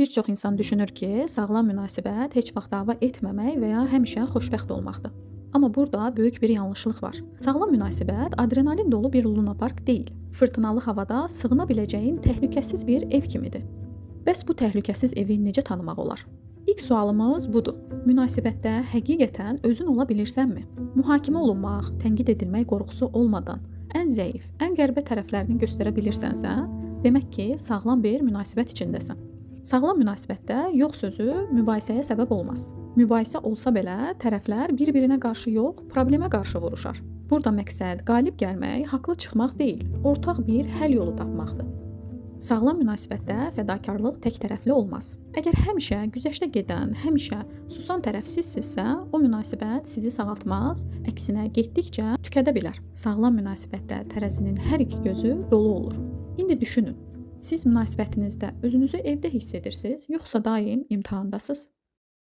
Bir çox insan düşünür ki, sağlam münasibət heç vaxt dava etməmək və ya həmişə xoşbəxt olmaqdır. Amma burada böyük bir yanlışlıq var. Sağlam münasibət adrenalin dolu bir lunapark deyil. Fırtınalı havada sığına biləcəyin təhlükəsiz bir ev kimidir. Bəs bu təhlükəsiz evi necə tanımaq olar? İlk sualımız budur. Münasibətdə həqiqətən özün ola bilirsənmi? Mühakimə olunmaq, tənqid edilmək qorxusu olmadan ən zəif, ən qəribə tərəflərini göstərə bilirsənsə, demək ki, sağlam bir münasibət içindəsən. Sağlam münasibətdə yox sözü mübahisəyə səbəb olmaz. Mübahisə olsa belə tərəflər bir-birinə qarşı yox, problemə qarşı vuruşar. Burada məqsəd qalib gəlmək, haqlı çıxmaq deyil, ortaq bir həll yolu tapmaqdır. Sağlam münasibətdə fədakarlıq tək tərəfli olmaz. Əgər həmişə güzəştə gedən, həmişə susan tərəf sizsinizsə, o münasibət sizi sağaltmaz, əksinə getdikcə tükədə bilər. Sağlam münasibətdə tərəzinin hər iki gözü dolu olur. İndi düşünün. Siz münasibətinizdə özünüzü evdə hiss edirsiniz, yoxsa daim imtahandasınız?